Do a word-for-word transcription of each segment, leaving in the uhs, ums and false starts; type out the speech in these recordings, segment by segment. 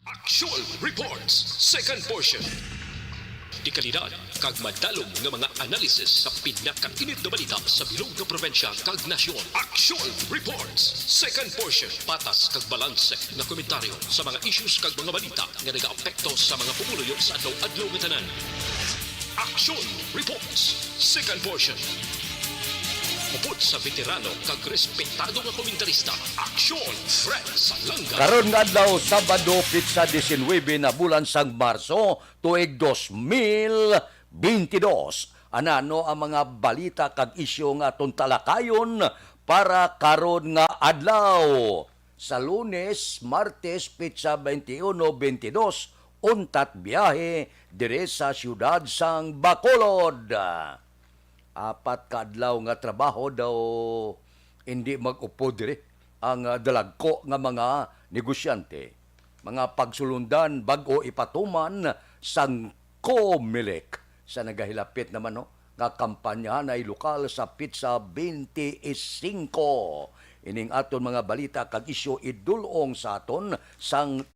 Action Reports, second portion. Dekalidad kag madalom nga mga analysis sa pinakainit nga balita sa bilog nga probinsya kag nasyon. Action Reports, second portion. Patas kag balanse nga komentaryo sa mga issues kag mga balita nga nagaapekto sa mga pumuluyo sa adlaw-adlaw nga tanan. Action Reports, second portion. Upod sa veterano kag respetado nga komentarista, Action Fred Salanga. Karon nga adlaw, Sabado, pitsa diecinuebe na bulan sang Marso, tuig dos mil beintidos. Anano ang mga balita kag isyu nga aton talakayon para karon nga adlaw? Sa Lunes, Martes, pitsa twenty-one, twenty-dos, untat biyahe diri sa siyudad sang Bacolod. Apat ka adlaw nga trabaho daw hindi mag-upod diri ang, ah, dalagko nga mga negosyante, mga pagsulundan bag-o ipatuman sang Comelec sa nagahilapit naman, no, nga kampanyahanay lokal sa pitsa twenty-five. Ining aton mga balita kag isyu idul-ong sa aton sang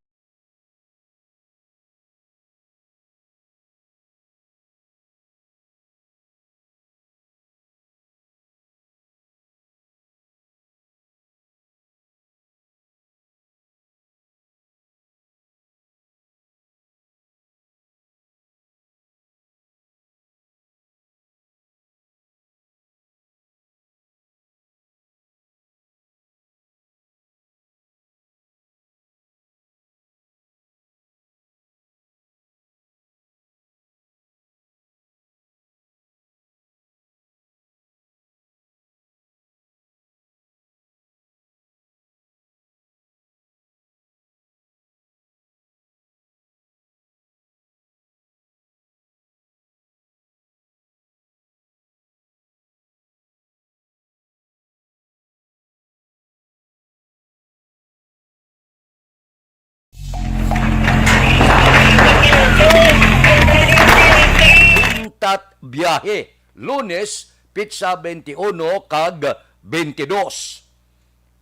Untat biyahe, Lunes, pitsa twenty-one kag twenty-dos.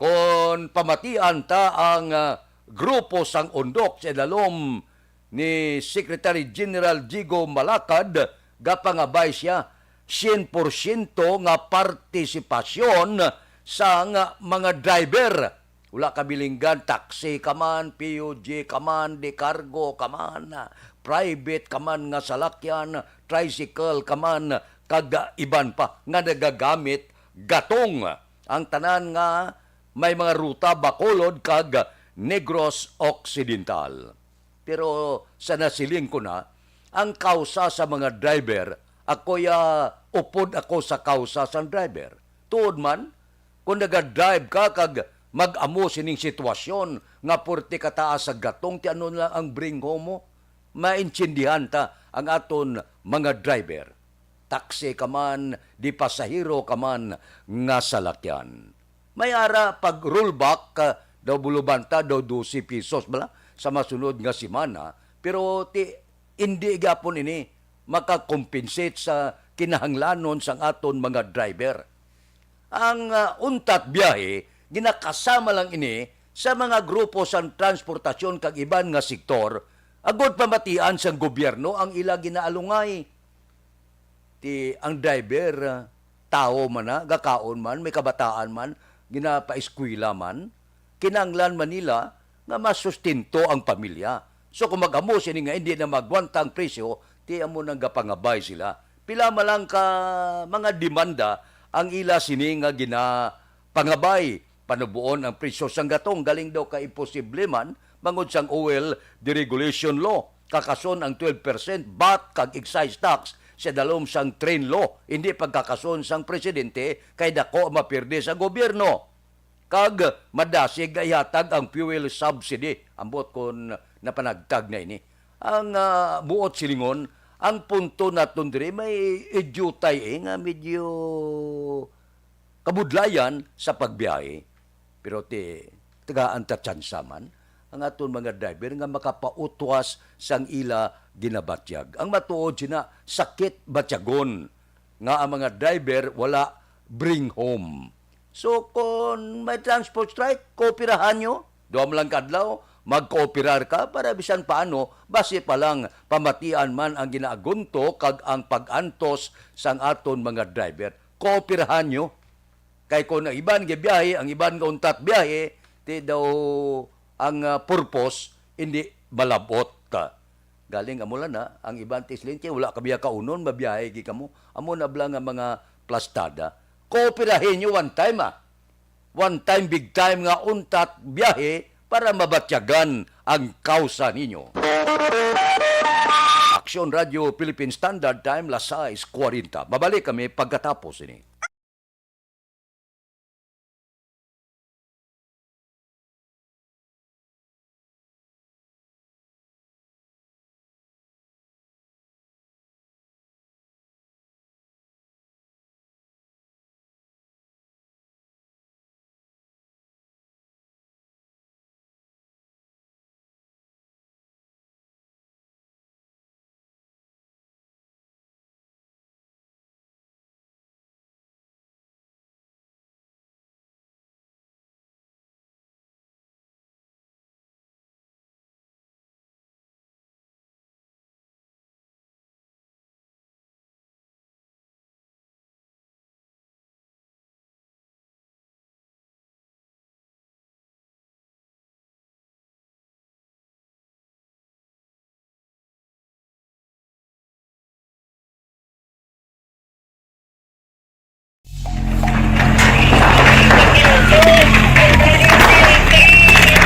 Kon pamatian ta ang, ah, grupo sang Undok sa idalom ni Secretary General Jigo Malacad, gapangabay siya sien porsyento nga partisipasyon sang mga driver. Wala ka bilinggan, taxi ka man, P U G ka man, de cargo ka man, private ka man nga salakyan, tricycle ka man, kag iban pa nga nagagamit gatong. Ang tanan nga may mga ruta Bacolod kag Negros Occidental. Pero sa nasiling ko na, ang kausa sa mga driver, ako'y, ah, upod ako sa kausa sang driver. Tuod man, kung naga-drive ka kag mag-amo sining sitwasyon nga puwerte kataas sa gatong, ti ano lang ang bring home mo? Maintindihan ta ang aton mga driver. Taxi ka man, di pasahero ka man nga salakyan. May ara pag rollback, ah, daw bulubanta, daw dose pesos bala sa masunod nga semana, pero ti, indi gyapon ini makakompensate sa kinahanglanon sang aton mga driver. Ang, ah, untat biyahe, ginakasama lang ini sa mga grupo sang transportasyon kag iban nga sektor, agod pamatian sang gobyerno ang ila ginaalungay. Ti ang driver, ah, tawo man na, gakaon man, may kabataan man, ginapaeskwela man, kinahanglan man nila nga masustento ang pamilya. So, kung mag-amo sini nga hindi na magwanta ang presyo, ti amo nang gapangabay sila. Pila man lang ka mga demanda ang ila sini nga ginapangabay. Panuboon ang presyo sang gatong, galing daw ka imposible man, bangod sang oil deregulation law. Kakason ang twelve percent vat kag excise tax sa dalom sang train law. Hindi pagkakason sang presidente kay dako ang mapirdi sa gobyerno. Kag madasig nga ihatag ang fuel subsidy. Ambot kon napanagtag na ini. Ang, ah, buot silingon, ang punto naton diri may idyutay, eh, nga medyo kabudlayan sa pagbiyahe. Pero ti, tagaan ta tsansa man ang aton mga driver nga makapautwas sang ila ginabatyag. Ang matuod sina, sakit batyagon nga ang mga driver wala bring home. So, kon may transport strike, kooperahan nyo. Duha man lang ka adlaw, Magkooperar ka para bisan paano, basi pa lang pamatian man ang ginaagunto kag ang pag-antos sang aton mga driver. Kooperahan nyo. Kay kung ang iban gabiyahe, ang iban gauntat biyahe, ti daw ang, ah, purpose, hindi malabot. Galing amo lang na, ang iban ti slinti, wala ka biya kaunon, mabiyahe gi kamo. Amo na bala nga mga plastada. Kooperahin nyo one time, ah. One time, big time nga untat biyahe para mabatyagan ang kausa ninyo. Aksyon Radio Philippine Standard Time, las sais kuwarenta. Mabalik kami pagkatapos ini.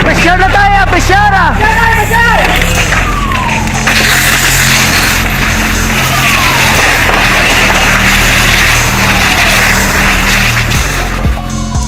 Pressure na tayo, pressure ah!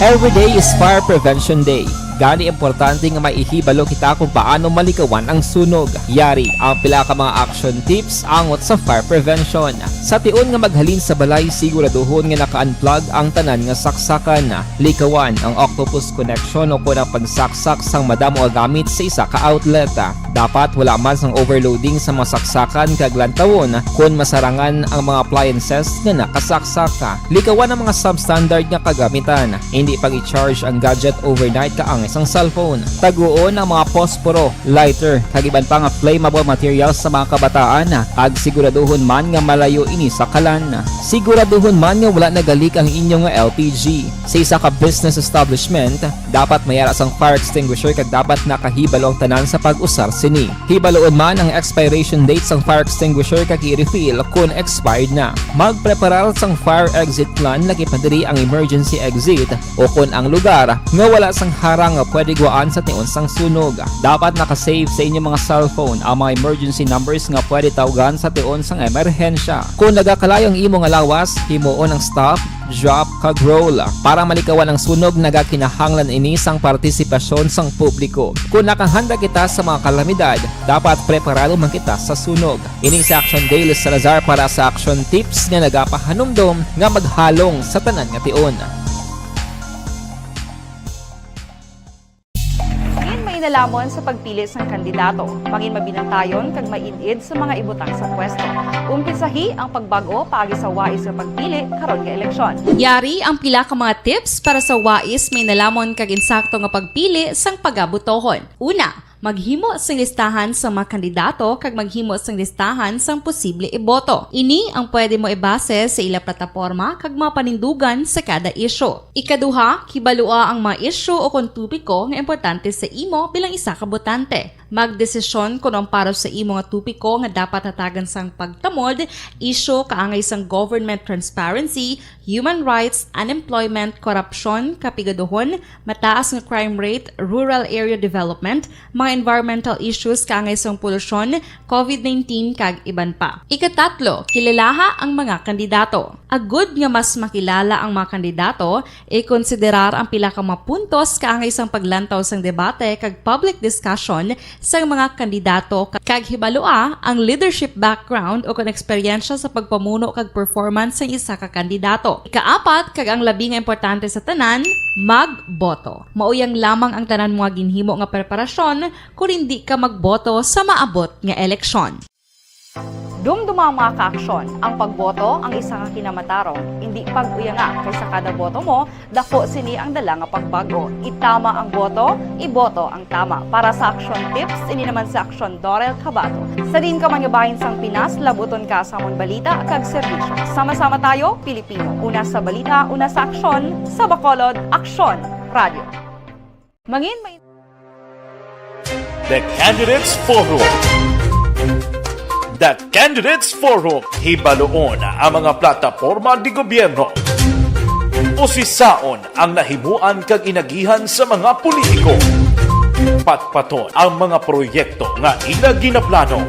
Every day is Fire Prevention Day. Gani importante nga may ihibalo kita kung paano malikawan ang sunog. Yari ang pila ka mga action tips angot sa fire prevention. Sa tion nga maghalin sa balay, siguraduhon nga naka-unplug ang tanan nga saksakan. Likawan ang octopus connection o kon ang pagsaksak sang madamo nga gamit sa isa ka outlet. Dapat wala man sang overloading sa mga saksakan kag lantawon kon masarangan ang mga appliances nga nakasaksak. Likawan ang mga substandard nga kagamitan. Hindi pag-i-charge ang gadget overnight kaangay sang cellphone. Taguon ang mga posporo, lighter, kag iban pa nga flammable materials sa mga kabataan, kag siguraduhon man nga malayo ini sa kalan. Siguraduhon man nga wala nagalik ang inyo nga L P G. Sa isa ka business establishment, dapat may ara sang fire extinguisher kag dapat nakahibalo ang tanan sa pag-usar sini. Hibaloon man ang expiration date sang fire extinguisher kag i-refill kon expired na. Magpreparar sang fire exit plan, lakip na diri ang emergency exit o kon ang lugar nga wala sang harang nga pwede guwaan sa tion sang sunog. Dapat naka-save sa inyo mga cellphone ang mga emergency numbers nga pwede tawgan sa tion sang emerhensya. Kon nagakalayo ang imo nga lawas, himuon ang stop, drop, kag roll. Para malikawan ang sunog, nagakinahanglan ini sang partisipasyon sang publiko. Kon nakahanda kita sa mga kalamidad, dapat preparado man kita sa sunog. Ini si Action Daily Salazar para sa Action Tips nga nagapahanumdom nga maghalong sa tanan nga tion. Diin mainalhamon sa pagpili sang kandidato, mangin mabinantayon kag maid-id sa mga ibutang sa pwesto. Umpisahi ang pagbag-o paagi sa wais nga pagpili karon nga eleksyon. Yari ang pila ka mga tips para sa wais, mainalamon kag insakto nga pagpili sang pagabotohon. Una, maghimo sing listahan sa mga kandidato kag maghimo sing listahan sang posible iboto. Ini ang pwede mo ibase sa ila plataporma kag mga panindugan sa kada isyu. Ikaduha, kibalua ang mga isyu o kon topiko nga importante sa imo bilang isa ka botante. Magdesisyon kon ang para sa imo nga topiko nga dapat hatagan sang pagtamod, isyu kaangay sang government transparency, human rights, unemployment, korupsyon, kapigaduhon, mataas nga crime rate, rural area development, mga environmental issues kaangay sang polusyon, covid nineteen, kag iban pa. Ikatatlo, kilalaha ang mga kandidato. Agud nga mas makilala ang mga kandidato, ikonsiderar ang pila ka mga puntos kaangay sang paglantaw sang debate kag public discussion sang mga kandidato, kag hibalua ang leadership background o kon eksperyensya sa pagpamuno kag performance sang isa ka kandidato. Ikaapat, kag ang labi nga importante sa tanan, magboto. Mauyang lamang ang tanan mo nga ginhimo nga preparasyon kon indi ka magboto sa maabot nga eleksyon. Dumduma, mga kaaksyon, ang pagboto ang isa ka kinamatarong, indi pag-uyanga, kay sa kada boto mo, dako sini ang dala nga pagbago. Itama ang boto, iboto ang tama. Para sa Aksyon Tips, ini naman si Aksyon Dorel Cabato. Sa diin ka man nga bahin sang Pinas, labuton ka sa amon balita kag serbisyo. Sama-sama tayo, Pilipino. Una sa balita, una sa aksyon, sa Bacolod, Aksyon Radio. Mangin may The Candidates Forum. The Candidates Forum, hibaluon ang mga plataporma di gobyerno. Usisaon ang nahimuan kag inagihan sa mga politiko. Patpaton ang mga proyekto nga ila ginaplano.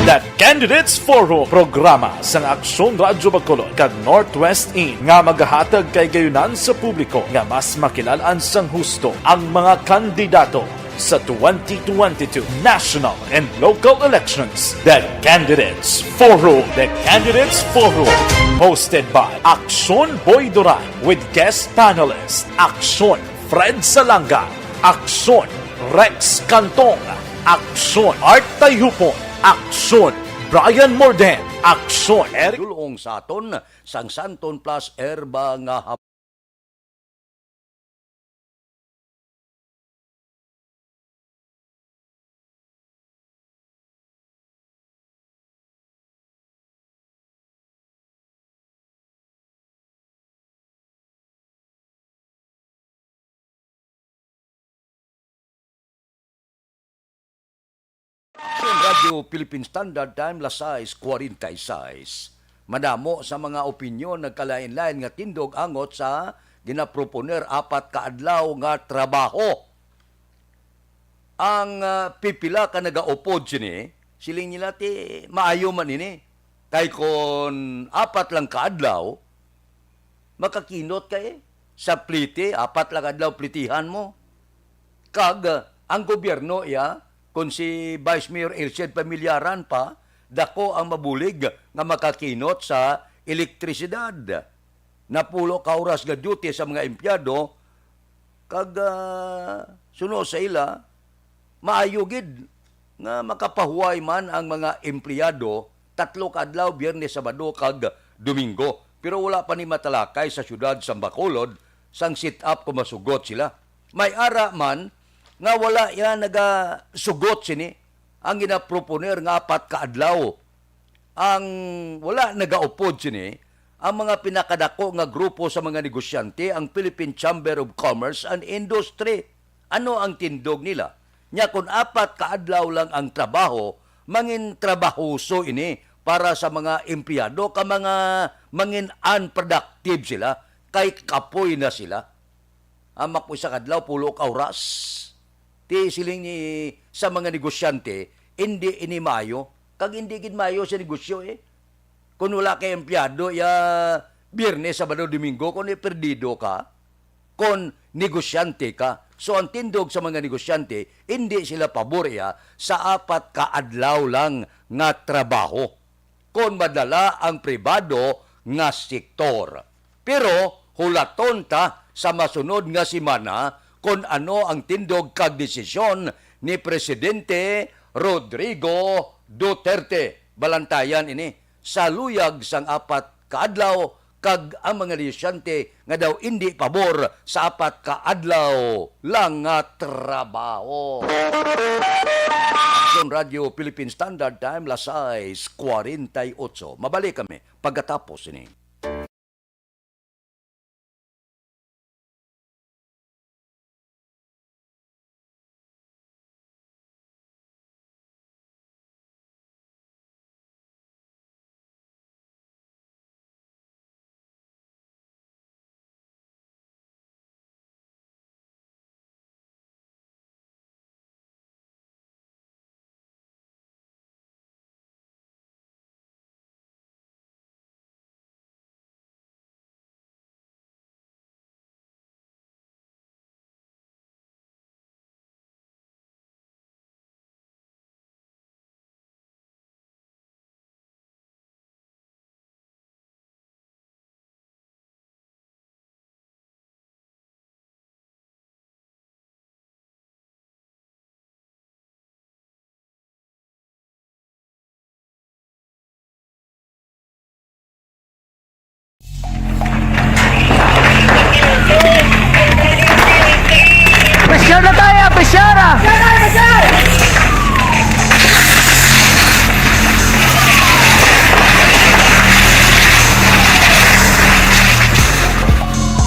The Candidates Forum, programa sang Aksyon Radyo Bacolod kag Northwest In nga magahatag kay gayunan sa publiko nga mas makilal-an sang husto ang mga kandidato sa twenty twenty-two national and local elections. The Candidates Forum. The Candidates Forum, hosted by Aksyon Boy Duran with guest panelist Aksyon Fred Salanga, Aksyon Rex Cantong, Aksyon Art Tayhupon, Aksyon Brian Morden, Aksyon Eric Dulong sa aton sang Santon Plus Herba nga hap- Radyo Philippine Standard Time, las sais cuarenta y seis. Madamo sa mga opinyon nagkalain-lain nga tindog angot sa ginaproponer apat ka adlaw nga trabaho. Ang, ah, pipila ka nagaupod sini, siling nila, ti maayo man ini. Kay kon apat lang ka adlaw, makakinot ka, eh. Sa plite, apat lang adlaw plitihan mo. Kag, ah, ang gobyerno, iya, kon si Vice Mayor Elced Pamillaran pa, dako ang mabulig nga makakinot sa elektrisidad. Napulo ka oras nga duty sa mga empleyado, kag, ah, suno sa ila, maayo gid nga makapahuway man ang mga empleyado tatlo ka adlaw, Biyernes, Sabado, kag Domingo. Pero wala pa ni matalakay sa siyudad sang Bacolod sang sit-up kung masugot sila. May ara man nga wala ya nagasugot sini ang ginaproponer nga apat ka adlaw. Ang wala nagaupod sini, ang mga pinakadako nga grupo sa mga negosyante, ang Philippine Chamber of Commerce and Industry. Ano ang tindog nila? Nya, kon apat ka adlaw lang ang trabaho, mangin trabahoso ini para sa mga empleyado, ka mga mangin unproductive sila, kay kapoy na sila. Ang makuisa ka adlaw, pulo ka oras. Ti siling ni sa mga negosyante, indi ini maayo. Kag indi gid maayo sa negosyo, eh. Kung wala kay empleyado, ya Biyernes, Sabado, Domingo, kung perdido ka, kung negosyante ka. So, ang tindog sa mga negosyante, indi sila pabor, ya, sa apat ka adlaw lang nga trabaho kon madala ang pribado nga sektor. Pero hulaton ta sa masunod nga semana kon ano ang tindog kag desisyon ni Presidente Rodrigo Duterte. Balantayan ini sa luyag sang apat ka adlaw, kag ang mga negosyante nga daw indi pabor sa apat ka adlaw lang nga trabaho. Aksyon Radyo Philippine Standard Time, las sais cuarenta y ocho. Mabalik kami pagkatapos ini.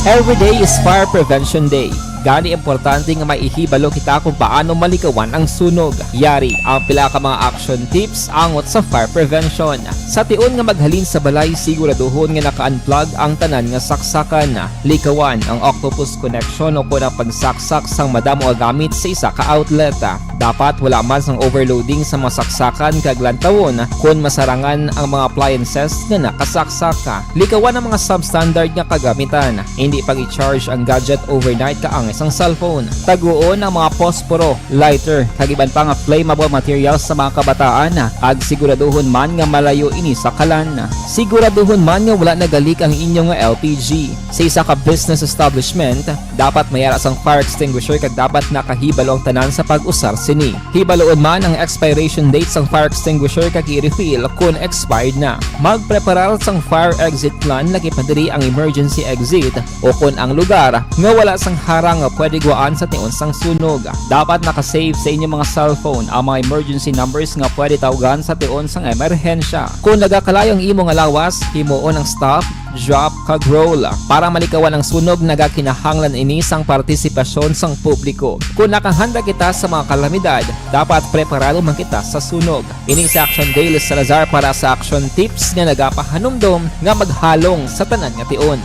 Every day is Fire Prevention Day. Gani, importante nga maihibalo kita kung paano malikawan ang sunog. Yari ang pila ka mga action tips angot sa fire prevention. Sa tion nga maghalin sa balay, siguraduhon nga naka-unplug ang tanan nga saksakan. Likawan ang octopus connection o kon ang pagsaksak sang madamo nga gamit sa isa ka outlet. Dapat wala man sang overloading sa mga saksakan kag lantawon kon masarangan ang mga appliances nga nakasaksak. Likawan ang mga substandard nga kagamitan. Hindi pag-i-charge ang gadget overnight kaangay sang cellphone. Taguon ang mga posporo, lighter, kag iban pa nga flammable materials sa mga kabataan, kag siguraduhon man nga malayo ini sa kalan. Siguraduhon man nga wala nagalik ang inyo nga L P G. Sa isa ka business establishment, dapat may ara sang fire extinguisher kag dapat nakahibalo ang tanan sa pag-usar sini. Hibaluon man ang expiration date sang fire extinguisher kag i-refill kon expired na. Magpreparar sang fire exit plan, lakip na diri ang emergency exit, o kon ang lugar nga wala sang harang nga pwede guwaan sa tion sang sunog. Dapat naka-save sa inyo mga cellphone ang mga emergency numbers nga pwede tawgan sa tion sang emerhensya. Kon nagakalayo ang imo nga lawas, himuon ang stop, drop, kag roll. Para malikawan ang sunog, nagakinahanglan ini sang partisipasyon sang publiko. Kon nakahanda kita sa mga kalamidad, dapat preparado man kita sa sunog. Ini si Action Dale Salazar para sa Action Tips nga nagapahanumdom nga maghalong sa tanan nga tion.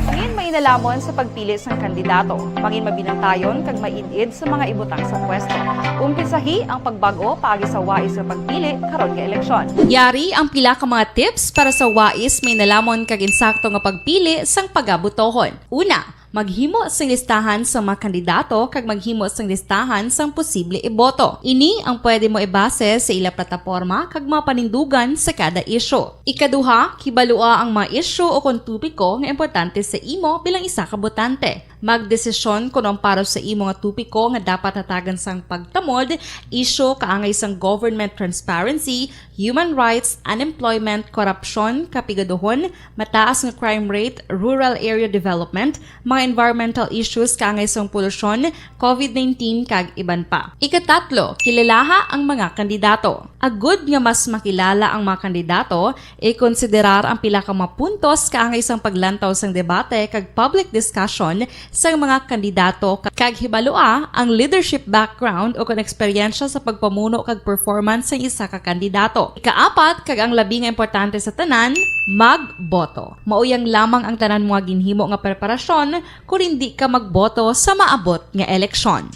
Mangin mainalamon sa pagpili sang kandidato. Mangin mabinantayon kag maid-id sa mga ibutang sa pwesto. Umpisahi ang pagbag-o paagi sa wais nga pagpili karon nga eleksyon. Yari ang pila ka mga tips para sa wais, mainalamon kag insakto nga pagpili sang pagabotohon. Una, maghimo sing listahan sa mga kandidato kag maghimo sing listahan sang posible iboto. Ini ang pwede mo ibase sa ila plataporma kag mga panindugan sa kada isyu. Ikaduha, kibalua ang mga isyu o kon topiko nga importante sa imo bilang isa ka botante. Magdesisyon kon ang para sa imo nga topiko nga dapat hatagan sang pagtamod, isyu kaangay sang government transparency, human rights, unemployment, korupsyon, kapigaduhon, mataas nga crime rate, rural area development, mga environmental issues kaangay sang polusyon, covid nineteen, kag iban pa. Ikatatlo, kilalaha ang mga kandidato. Agud nga mas makilala ang mga kandidato, ikonsiderar ang pila ka mga puntos kaangay sang paglantaw sang debate kag public discussion sang mga kandidato, kag hibalua ang leadership background o kon eksperyensya sa pagpamuno kag performance sang isa ka kandidato. Ikaapat, kag ang labi nga importante sa tanan, magboto. Mauyang lamang ang tanan mo nga ginhimo nga preparasyon kon indi ka magboto sa maabot nga eleksyon.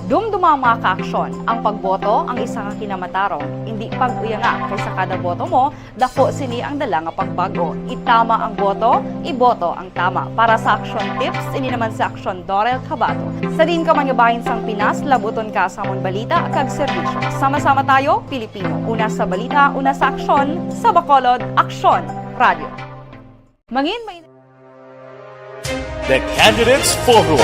Dumduma ang mga kaaksyon. Ang pagboto ang isa ka kinamatarong. Indi pag-uyanga, kay sa kada boto mo, dako sini ang dala nga pagbag-o. Itama ang boto, iboto ang tama. Para sa Action Tips, ini naman si Action Dorel Cabato. Sa diin ka man nga bahin sang Pinas, labuton ka sa amon balita kag serbisyo. Sama-sama tayo, Pilipino. Una sa balita, una sa aksyon, sa Bacolod, Aksyon Radio. Mangin may The Candidates Forum.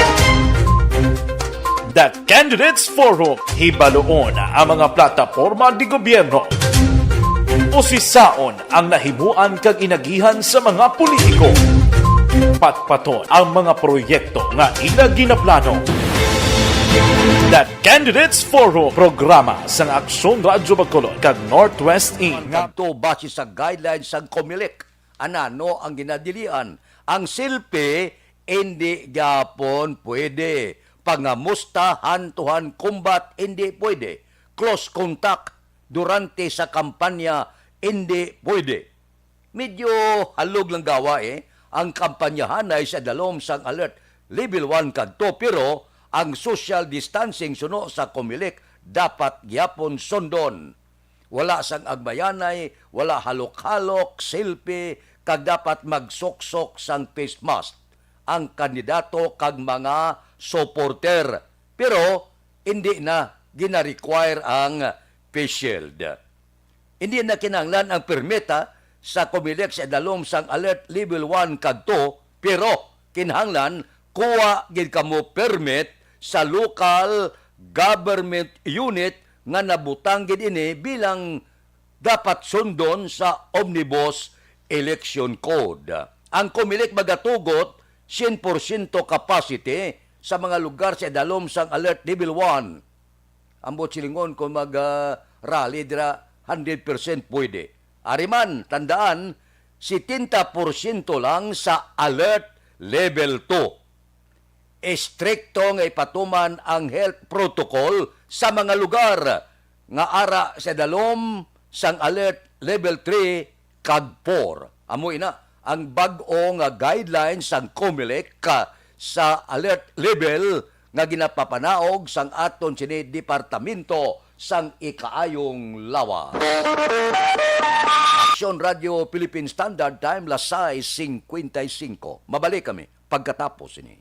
The Candidates Forum. Hibaluon ang mga plataporma de gobyerno. Usisaon ang nahimuan kag inagihan sa mga politiko. Patpaton ang mga proyekto nga ila ginaplano. The Candidates Forum, programa sang Aksyon Radyo Bacolod kag Northwest Inc. Kadto base sa guidelines sang Comelec. Anano ang ginadilian? Ang selfie, indi gyapon pwede. Pangamusta hand-to-hand combat, indi pwede. Close contact durante sa kampanya, indi pwede. Medyo halog lang gawa, eh, ang kampanyahanay sa dalom sang alert level one kag two, pero ang social distancing suno sa Comelec dapat gyapon sundon. Wala sang agmayanay, wala halok-halok, selfie, kag dapat magsuksok sang face mask ang kandidato kag mga supporter. Pero hindi na gina-require ang face shield. Hindi na kinahanglan ang permit, ha, sa Comelec sa dalom sang alert level one kag two, pero kinahanglan kuha gid kamo permit sa local government unit nga nabutang gid ini bilang dapat sundon sa Omnibus Election Code. Ang Comelec magatugot sien porsyento capacity sa mga lugar sa idalom sang Alert Level one. Ambot silingon kung mag, ah, rally dira, hundred percent pwede. Ari man, tandaan, setenta porsyento lang sa Alert Level two. Estrikto nga ipatuman ang health protocol sa mga lugar nga ara sa dalom sang Alert Level three kag four. Amo ina ang bag-o nga guidelines sang Comelec, ah, sa alert level nga ginapapanaog sang aton sini Departamento sang Ikaayong Lawas. Aksyon Radio Philippine Standard Time, las sais cincuenta y cinco. Mabalik kami pagkatapos sini.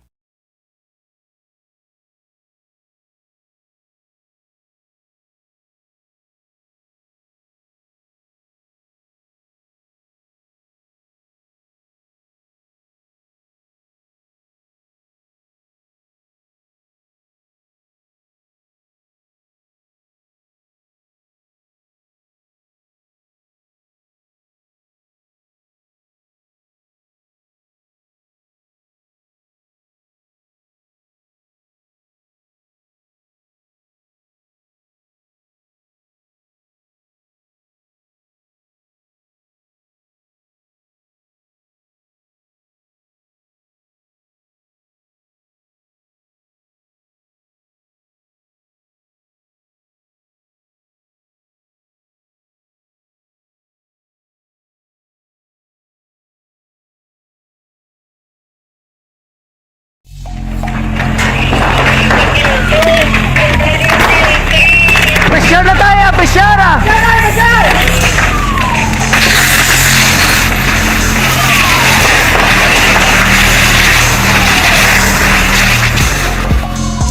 Pressure na tayo! Pressure!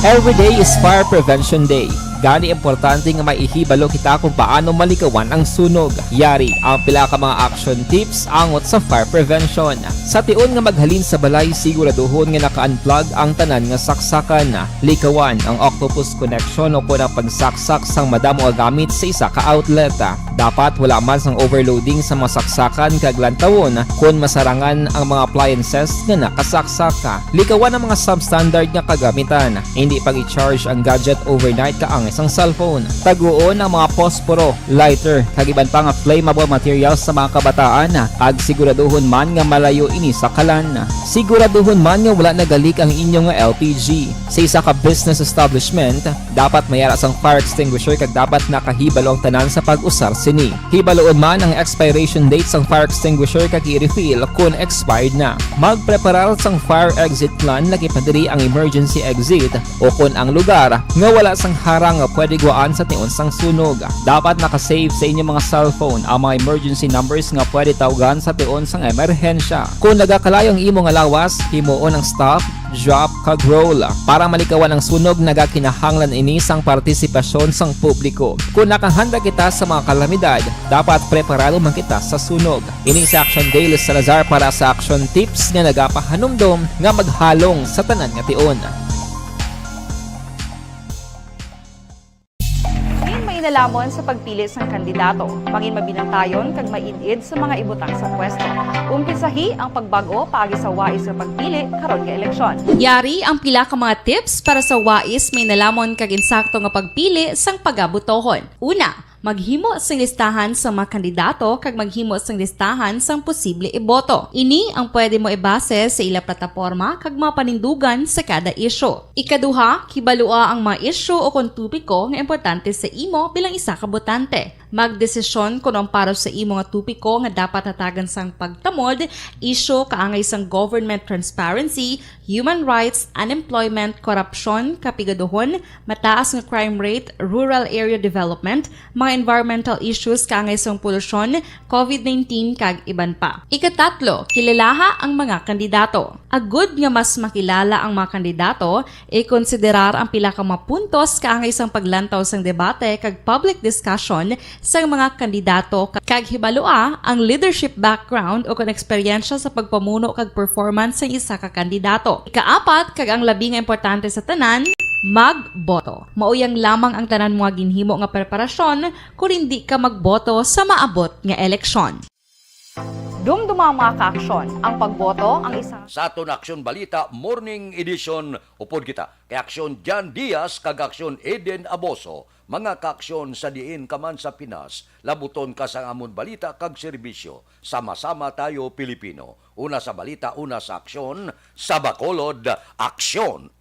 Every day is Fire Prevention Day. Gani, importante nga may ihibalo kita kung paano malikawan ang sunog. Yari ang pila ka mga action tips angot sa fire prevention. Sa tion nga maghalin sa balay, siguraduhon nga naka-unplug ang tanan nga saksakan. Likawan ang octopus connection o kon ang pagsaksak sang madamo nga gamit sa isa ka outlet. Dapat wala man sang overloading sa mga saksakan kag lantawon kon masarangan ang mga appliances nga nakasaksak. Likawan ang mga substandard nga kagamitan. Indi pag-i-charge ang gadget overnight kaangay sang cellphone. Taguon ang mga posporo, lighter, kag iban pa nga flammable materials sa mga kabataan, kag siguraduhon man nga malayo ini sa kalan. Siguraduhon man nga wala nagalik ang inyo nga L P G. Sa isa ka business establishment, dapat may ara sang fire extinguisher kag dapat nakahibalo ang tanan sa pag-usar sini. Hibaluon man ang expiration date sang fire extinguisher kag i-refill kon expired na. Magpreparar sang fire exit plan, lakip na diri ang emergency exit o kon ang lugar nga wala sang harang nga pwede gwaan sa tion sang sunog. Dapat naka-save sa inyo mga cellphone ang mga emergency numbers nga pwede tawgan sa tion sang emerhensya. Kon nagakalayo ang imo nga lawas, himuon ang stop, drop, kag roll. Para malikawan ang sunog, nagakinahanglan ini sang partisipasyon sang publiko. Kon nakahanda kita sa mga kalamidad, dapat preparado man kita sa sunog. Ini si Action Dale Salazar para sa Action Tips nga nagapahanumdom nga maghalong sa tanan nga tion. Mangin mainalomon sa pagpili sang kandidato. Mangin mabinantayon kag maid-id sa mga ibutang sa pwesto. Umpisahi ang pagbag-o paagi sa wais nga pagpili karon nga eleksyon. Yari ang pila ka mga tips para sa wais, mainalomon kag insakto nga pagpili sang pagabotohon. Una, maghimo sing listahan sa mga kandidato kag maghimo sing listahan sang posible iboto. Ini ang pwede mo ibase sa ila plataporma kag mga panindugan sa kada isyu. Ikaduha, kibalua ang mga isyu o kon topiko nga importante sa imo bilang isa ka botante. Magdesisyon kon ang para sa imo nga topiko nga dapat hatagan sang pagtamod, isyu kaangay sang government transparency, human rights, unemployment, korupsyon, kapigaduhon, mataas nga crime rate, rural area development, mga environmental issues kaangay sang polusyon, covid nineteen, kag iban pa. Ikatatlo, kilalaha ang mga kandidato. Agud nga mas makilala ang mga kandidato, ikonsiderar ang pila ka mga puntos kaangay sang paglantaw sang debate kag public discussion sang mga kandidato, kag hibalua ang leadership background o kon eksperyensya sa pagpamuno kag performance sang isa ka kandidato. Ikaapat, kag ang labi nga importante sa tanan, magboto. Mauyang lamang ang tanan mo nga ginhimo nga preparasyon kon indi ka magboto sa maabot nga eleksyon. Dumduma, mga kaaksyon, ang pagboto ang isa. Sa aton Aksyon Balita Morning Edition, upod kita kay Aksyon Jan Diaz kag Aksyon Eden Aboso, mga kaaksyon sa diin ka man sa Pinas, labuton ka sang amon balita kag serbisyo. Sama-sama tayo, Pilipino. Una sa balita, una sa aksyon, sa Bacolod, Aksyon